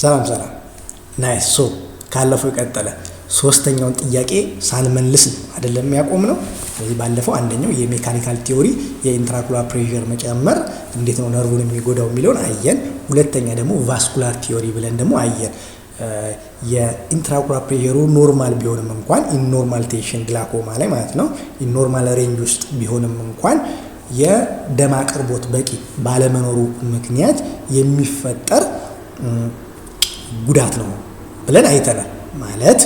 ሰላም ሰላም። Nice። So ካለፈው የቀጠለ ሶስተኛውን ጥያቄ ሳንመልስ ነው አይደለም ያቆምነው። ስለዚህ ባለፈው አንደኛው የ mechanical theory የ intraocular pressure መጨመር እንዴት ነው ነርቡን የሚጎዳው የሚለውን አየን። ሁለተኛ ደግሞ vascular theory ብለን ደግሞ አየን። የ intraocular pressure ሩ normal ቢሆንም እንኳን in normal tension glaucoma ላይ ማለት ነው፣ in normal range ውስጥ ቢሆንም እንኳን የደም አቅርቦት በቂ ባለመኖሩ ምክንያት የሚፈጠር ጉዳት ነው ብለን አይተናል። ማለት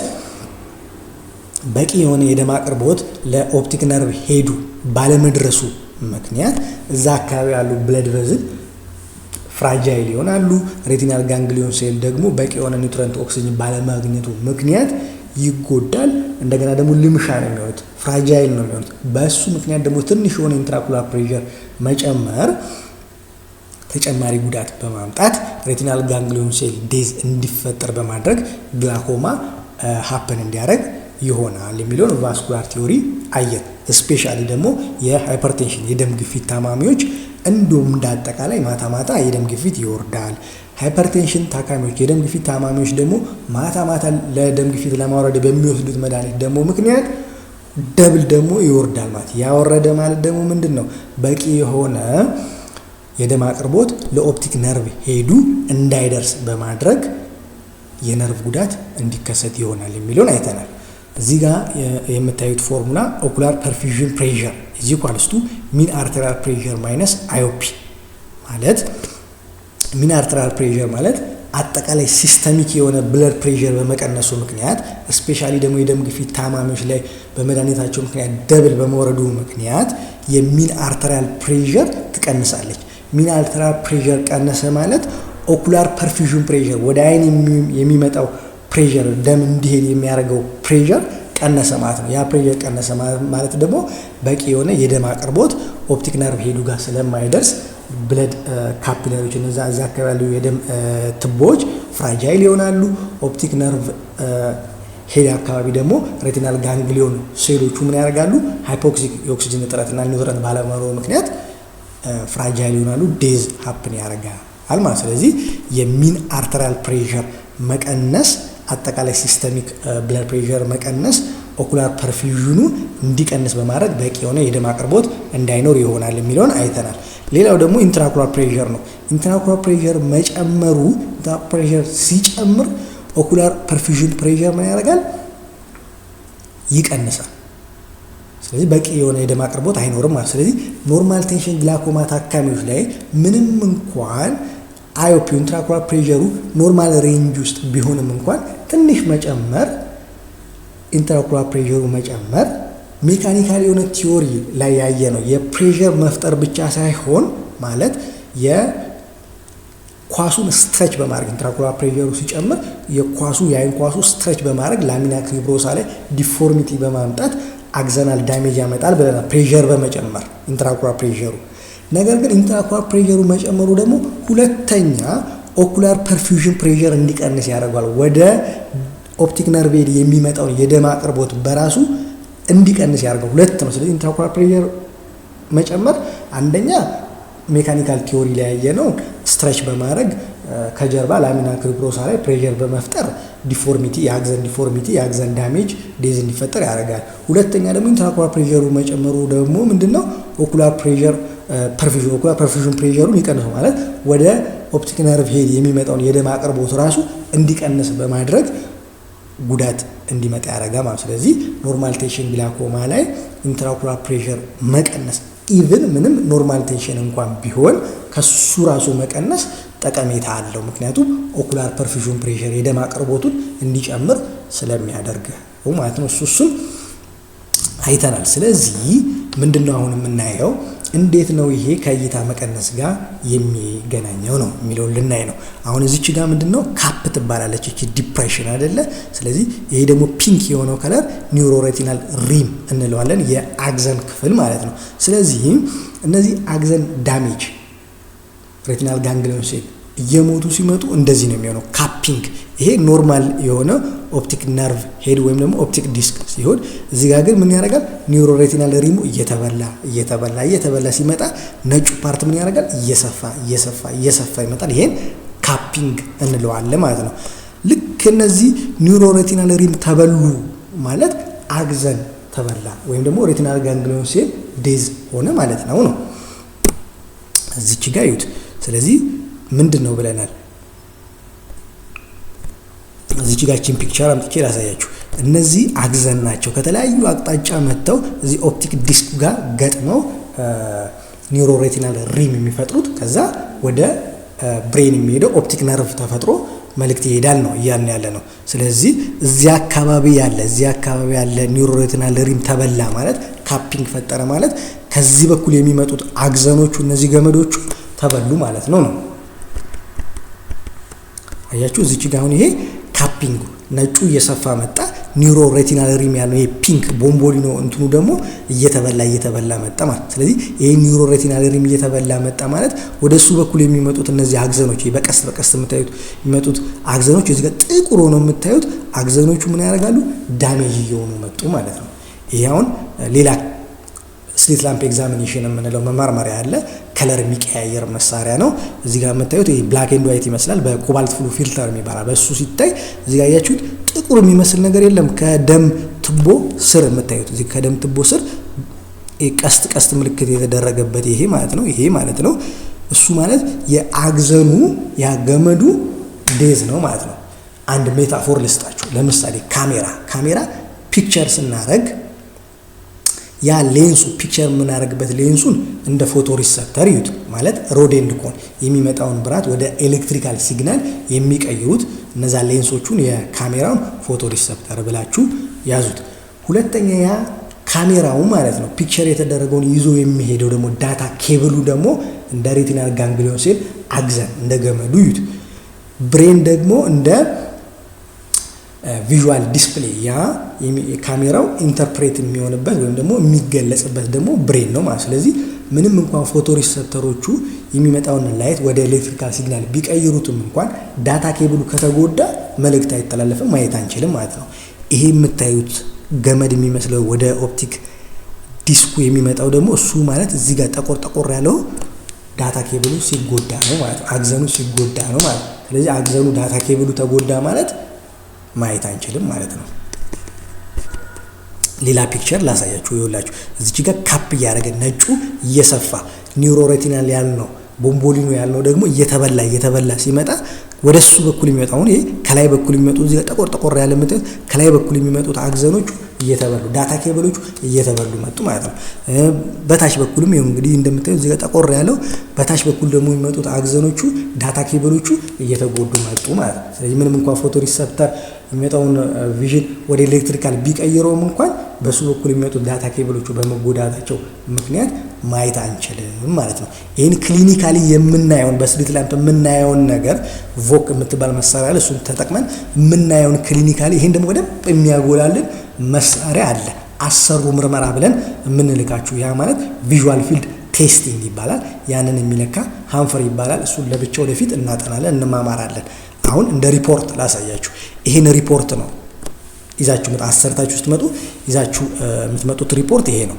በቂ የሆነ የደም አቅርቦት ለ optic nerve head ኡ ባለመድረሱ ምክንያት እዛ አካባቢ ያሉ blood vessel fragile ይሆናሉ። Retinal ganglion cell ደግሞ በቂ የሆነ nutrient ኦክሲጅን ባለማግኘቱ ምክንያት ይጎዳል። እንደገና ደግሞ ልምሻ ነው የሚሆኑት፣ fragile ነው የሚሆኑት። በእሱ ምክንያት ደግሞ ትንሽ የሆነ intraocular pressure መጨመር ተጨማሪ ጉዳት በማምጣት retinal ganglion cell death እንዲፈጠር በማድረግ glaucoma happen እንዲያደርግ ይሆናል የሚለውን vascular theory አየን። Especially ደግሞ የ hypertension የደም ግፊት ታማሚዎች እንዲሁም እንደ አጠቃላይ ማታ ማታ የደም ግፊት ይወርዳል። Hypertension ታካሚዎች፣ የደም ግፊት ታማሚዎች ደግሞ ማታ ማታ ለደም ግፊት ለማውረድ በሚወስዱት መድኃኒት ደግሞ ምክንያት double ደግሞ ይወርዳል ማለት። ያወረደ ማለት ደግሞ ምንድን ነው? በቂ የሆነ የደም አቅርቦት ለ optic nerve head ኡ እንዳይደርስ በማድረግ የነርቭ ጉዳት እንዲከሰት ይሆናል የሚለውን አይተናል። እዚህ ጋር የምታዩት formula ocular perfusion pressure is equals to mean arterial pressure minus IOP። ማለት mean arterial pressure ማለት አጠቃላይ systemic የሆነ blood pressure በመቀነሱ ምክንያት፣ especially ደግሞ የደም ግፊት ታማሚዎች ላይ በመድኃኒታቸው ምክንያት double በመውረዱ ምክንያት የ mean arterial pressure ትቀንሳለች። Mean arterial pressure ቀነሰ ማለት ocular perfusion pressure፣ ወደ አይን የሚመጣው pressure፣ ደም እንዲሄድ የሚያደርገው pressure ቀነሰ ማለት ነው። ያ pressure ቀነሰ ማለት ደግሞ በቂ የሆነ የደም አቅርቦት optic nerve head ኡ ጋር ስለማይደርስ blood capillary ዎች፣ እነዛ እዛ አካባቢ ያሉ የደም ትቦዎች fragile ይሆናሉ። Optic nerve head አካባቢ ደግሞ retinal ganglion ሴሎቹ ምን ያደርጋሉ? Hypoxic የኦክሲጅን እጥረትና nutrient ባለመኖሩ ምክንያት fragile ይሆናሉ። Death happen ያደርጋል ማለት። ስለዚህ የ mean arterial pressure መቀነስ፣ አጠቃላይ systemic blood pressure መቀነስ ocular perfusion ኑ እንዲቀንስ በማድረግ በቂ የሆነ የደም አቅርቦት እንዳይኖር ይሆናል የሚለውን አይተናል። ሌላው ደግሞ intraocular pressure ነው። Intraocular pressure መጨመሩ፣ intraocular pressure ሲጨምር ocular perfusion pressure ምን ያደርጋል? ይቀንሳል። ስለዚህ በቂ የሆነ የደም አቅርቦት አይኖርም ማለት። ስለዚህ normal tension glaucoma ታካሚዎች ላይ ምንም እንኳን IOP፣ intraocular pressure ሩ normal range ውስጥ ቢሆንም እንኳን ትንሽ መጨመር፣ intraocular pressure ሩ መጨመር mechanical የሆነ theory ላይ ያየነው የ pressure መፍጠር ብቻ ሳይሆን፣ ማለት የኳሱን stretch በማድረግ፣ intraocular pressure ሩ ሲጨምር የኳሱ የአይን ኳሱ stretch በማድረግ lamina cribrosa ላይ deformity በማምጣት axonal damage ያመጣል ብለናል። Pressure በመጨመር intraocular pressure ሩ። ነገር ግን intraocular pressure ሩ መጨመሩ ደግሞ ሁለተኛ ocular perfusion pressure እንዲቀንስ ያደርገዋል። ወደ optic nerve head የሚመጣውን የደም አቅርቦት በራሱ እንዲቀንስ ያደርገው። ሁለት ነው። ስለዚህ intraocular pressure መጨመር አንደኛ mechanical theory ላይ ያየነው stretch በማድረግ ከጀርባ lamina cribrosa ላይ pressure በመፍጠር deformity፣ የ axon deformity፣ የ axon damage፣ death እንዲፈጠር ያደርጋል። ሁለተኛ ደግሞ intraocular pressure ሩ መጨመሩ ደግሞ ምንድነው? Ocular pressure perfusion፣ ocular perfusion pressure ሩን ይቀንሰው ማለት ወደ optic nerve head የሚመጣውን የደም አቅርቦት ራሱ እንዲቀንስ በማድረግ ጉዳት እንዲመጣ ያደርጋል ማለት። ስለዚህ normal tension glaucoma ላይ intraocular pressure መቀነስ even ምንም normal tension እንኳን ቢሆን ከሱ ራሱ መቀነስ ጠቀሜታ አለው። ምክንያቱም ocular perfusion pressure የደም አቅርቦቱን እንዲጨምር ስለሚያደርግ ማለት ነው። እሱን አይተናል። ስለዚህ ምንድነው አሁን የምናየው? እንዴት ነው ይሄ ከእይታ መቀነስ ጋር የሚገናኘው ነው የሚለውን ልናይ ነው። አሁን እዚች ጋር ምንድነው cup ትባላለች እቺ depression አይደለ? ስለዚህ ይሄ ደግሞ pink የሆነው color neuroretinal rim እንለዋለን፣ የ axon ክፍል ማለት ነው። ስለዚህ እነዚህ axon damage፣ retinal ganglion cell እየሞቱ ሲመጡ እንደዚህ ነው የሚሆነው cupping። ይሄ normal የሆነ optic nerve head ወይም ደግሞ optic disc ሲሆን እዚህ ጋር ግን ምን ያደርጋል? Neuroretinal rim ኡ እየተበላ እየተበላ እየተበላ ሲመጣ ነጩ part ምን ያደርጋል? እየሰፋ እየሰፋ እየሰፋ ይመጣል። ይሄን Cupping እንለዋለን ማለት ነው። ልክ እነዚህ neuroretinal rim ተበሉ ማለት axon ተበላ ወይም ደግሞ retinal ganglion cell death ሆነ ማለት ነው። እዚች ጋር እዩት። ስለዚህ ምንድን ነው ብለናል? እዚች ጋር ችን picture አምጥቼ ላሳያችሁ። እነዚህ axon ናቸው። ከተለያዩ አቅጣጫ መጥተው እዚህ optic disc ጋር ገጥመው neuroretinal rim የሚፈጥሩት፣ ከዛ ወደ brain የሚሄደው optic nerve ተፈጥሮ መልእክት ይሄዳል ነው እያልን ያለ ነው። ስለዚህ እዚህ አካባቢ ያለ neuroretinal rim ተበላ ማለት፣ cupping ፈጠረ ማለት ከዚህ በኩል የሚመጡት axon ኦቹ፣ እነዚህ ገመዶቹ ተበሉ ማለት ነው። አያችሁ፣ እዚች ጋር አሁን ይሄ cupping ነጩ እየሰፋ መጣ። Neuroretinal rim ያለው ይሄ pink ቦምቦሊኖ እንትኑ ደግሞ እየተበላ እየተበላ መጣ ማለት። ስለዚህ ይሄ neuroretinal rim እየተበላ መጣ ማለት ወደ እሱ በኩል የሚመጡት እነዚህ axon ኦች፣ በቀስት በቀስት የምታዩት የሚመጡት axon ኦች፣ እዚህ ጋር ጥቁር ሆነው የምታዩት axon ኦቹ ምን ያደርጋሉ? Damage እየሆኑ መጡ ማለት ነው። ይሄ አሁን ሌላ slit lamp examination የምንለው መመርመሪያ አለ። Color የሚቀያየር መሳሪያ ነው። እዚህ ጋር የምታዩት ይሄ black and white ይመስላል። በ cobalt blue filter የሚባላል። በእሱ ሲታይ እዚህ ጋር ያያችሁት ጥቁር የሚመስል ነገር የለም። ከደም ትቦ ስር የምታዩት፣ እዚህ ከደም ትቦ ስር ቀስት ቀስት ምልክት የተደረገበት ይሄ ማለት ነው። ይሄ ማለት ነው። እሱ ማለት የ axon ኑ ያ ገመዱ death ነው ማለት ነው። አንድ metaphor ልስጣችሁ። ለምሳሌ ካሜራ picture ስናደርግ ያ ሌንሱ፣ picture የምናደርግበት ሌንሱን እንደ photoreceptor እዩት። ማለት rod and cone የሚመጣውን ብርሃን ወደ electrical signal የሚቀይሩት እነዛ ሌንሶቹን የካሜራውን photoreceptor ብላችሁ ያዙት። ሁለተኛ ያ ካሜራው ማለት ነው፣ picture የተደረገውን ይዞ የሚሄደው ደግሞ data cable ኡ ደግሞ እንደ retinal ganglion cell axon፣ እንደ ገመዱ እዩት። Brain ደግሞ እንደ visual display፣ ያ ካሜራው interpret የሚሆንበት ወይም ደግሞ የሚገለጽበት ደግሞ brain ነው ማለት። ስለዚህ ምንም እንኳን photoreceptor ኦቹ የሚመጣውን light ወደ electrical signal ቢቀይሩትም እንኳን data cable ኡ ከተጎዳ መልእክት አይተላለፍም፣ ማየት አንችልም ማለት ነው። ይሄ የምታዩት ገመድ የሚመስለው ወደ optic disc ኩ የሚመጣው ደግሞ እሱ ማለት እዚህ ጋር ጠቆር ጠቆር ያለው data cable ኡ ሲጎዳ ነው ማለት ነው። Axon ኑ ሲጎዳ ነው ማለት ነው። ስለዚህ axon ኑ፣ data cable ኡ ተጎዳ ማለት ማየት አንችልም ማለት ነው። ሌላ picture ላሳያችሁ። ይኸውላችሁ እዚች ጋር cup እያደረገ ነጩ እየሰፋ፣ neuroretinal ያልነው ቦምቦሊኖ ያልነው ደግሞ እየተበላ እየተበላ ሲመጣ ወደ እሱ በኩል የሚመጣው፣ አሁን ይሄ ከላይ በኩል የሚመጡ፣ እዚህ ጋር ጠቆር ጠቆር ያለ የምታዩት ከላይ በኩል የሚመጡት axon ኦቹ እየተበሉ፣ data cable ኦቹ እየተበሉ መጡ ማለት ነው። በታች በኩልም ይኸው እንግዲህ እንደምታዩት እዚህ ጋር ጠቆር ያለው በታች በኩል ደግሞ የሚመጡት axon ኦቹ፣ data cable ኦቹ እየተጎዱ መጡ ማለት ነው። ስለዚህ ምንም እንኳን photoreceptor የሚመጣውን vision ወደ electrical ቢቀይረውም እንኳን በሱ በኩል የሚመጡት data cable ኦቹ በመጎዳታቸው ምክንያት ማየት አንችልም ማለት ነው። ይህን clinically የምናየውን፣ በ slit lamp የምናየውን ነገር፣ Volk የምትባል መሳሪያ አለ። እሱን ተጠቅመን የምናየውን clinically፣ ይህን ደግሞ በደንብ የሚያጎላልን መሳሪያ አለ። አሰሩ ምርመራ ብለን የምንልካችሁ፣ ያ ማለት visual field testing ይባላል። ያንን የሚለካ Humphrey ይባላል። እሱን ለብቻ ወደፊት እናጠናለን፣ እንማማራለን። አሁን እንደ ሪፖርት ላሳያችሁ። ይሄን ሪፖርት ነው ይዛችሁ አሰርታችሁ ስትመጡ ይዛችሁ የምትመጡት ሪፖርት ይሄ ነው።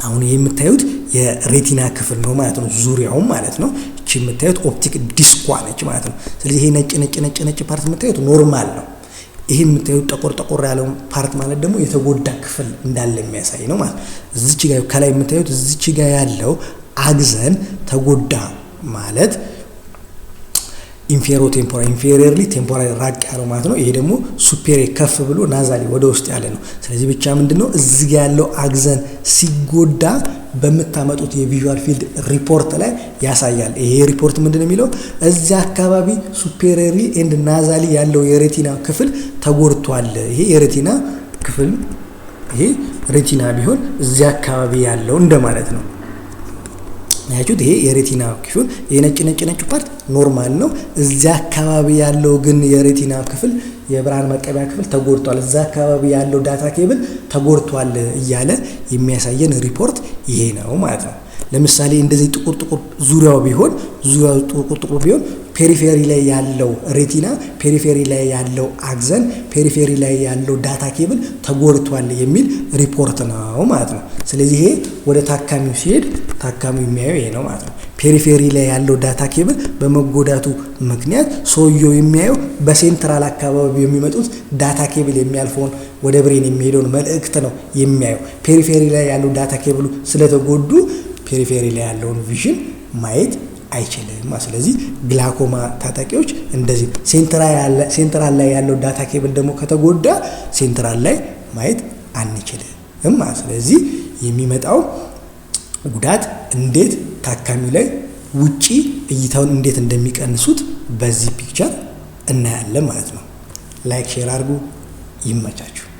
አሁን ይሄ የምታዩት የ retina ክፍል ነው ማለት ነው፣ ዙሪያውም ማለት ነው። እቺ የምታዩት optic disc ኳ ነች ማለት ነው። ስለዚህ ይሄ ነጭ ነጭ ነጭ ነጭ part የምታዩት normal ነው። ይሄ የምታዩት ጠቆር ጠቆር ያለው part ማለት ደግሞ የተጎዳ ክፍል እንዳለ የሚያሳይ ነው ማለት ነው። እዚች ጋር ከላይ የምታዩት እዚች ጋር ያለው axon ተጎዳ ማለት inferotemporal፣ inferiorly temporal ራቅ ያለው ማለት ነው። ይሄ ደግሞ superior ከፍ ብሎ nasally ወደ ውስጥ ያለ ነው። ስለዚህ ብቻ ምንድን ነው፣ እዚህ ጋ ያለው axon ሲጎዳ በምታመጡት የ visual field ሪፖርት ላይ ያሳያል። ይሄ ሪፖርት ምንድን ነው የሚለው? እዚያ አካባቢ superiorly and nasally ያለው የ retina ክፍል ተጎድቷል። ይሄ የ retina ክፍል፣ ይሄ retina ቢሆን እዚያ አካባቢ ያለው እንደማለት ነው። ያችሁት ይሄ የ retina ክፍል፣ ይሄ ነጭ ነጭ ነጭ part normal ነው። እዚያ አካባቢ ያለው ግን የ retina ክፍል፣ የብርሃን መቀበያ ክፍል ተጎድቷል፣ እዛ አካባቢ ያለው data cable ተጎድቷል እያለ የሚያሳየን ሪፖርት ይሄ ነው ማለት ነው። ለምሳሌ እንደዚህ ጥቁር ጥቁር ዙሪያው ቢሆን፣ ዙሪያው ጥቁር ጥቁር ቢሆን periphery ላይ ያለው retina፣ periphery ላይ ያለው axon፣ periphery ላይ ያለው data cable ተጎድቷል የሚል ሪፖርት ነው ማለት ነው። ስለዚህ ይሄ ወደ ታካሚው ሲሄድ ታካሚው የሚያየው ይሄ ነው ማለት ነው። Periphery ላይ ያለው data cable በመጎዳቱ ምክንያት ሰውየው የሚያየው በ central አካባቢ የሚመጡት data cable የሚያልፈውን፣ ወደ brain የሚሄደውን መልእክት ነው የሚያየው። Periphery ላይ ያለው data cable ኡ ስለተጎዱ periphery ላይ ያለውን vision ማየት አይችልም። ስለዚህ ግላኮማ ተጠቂዎች እንደዚህ፣ central ላይ ያለው data cable ደግሞ ከተጎዳ central ላይ ማየት አንችልም። ስለዚህ የሚመጣው ጉዳት እንዴት ታካሚው ላይ ውጪ እይታውን እንዴት እንደሚቀንሱት በዚህ picture እናያለን ማለት ነው። Like፣ share አድርጉ። ይመቻችሁ።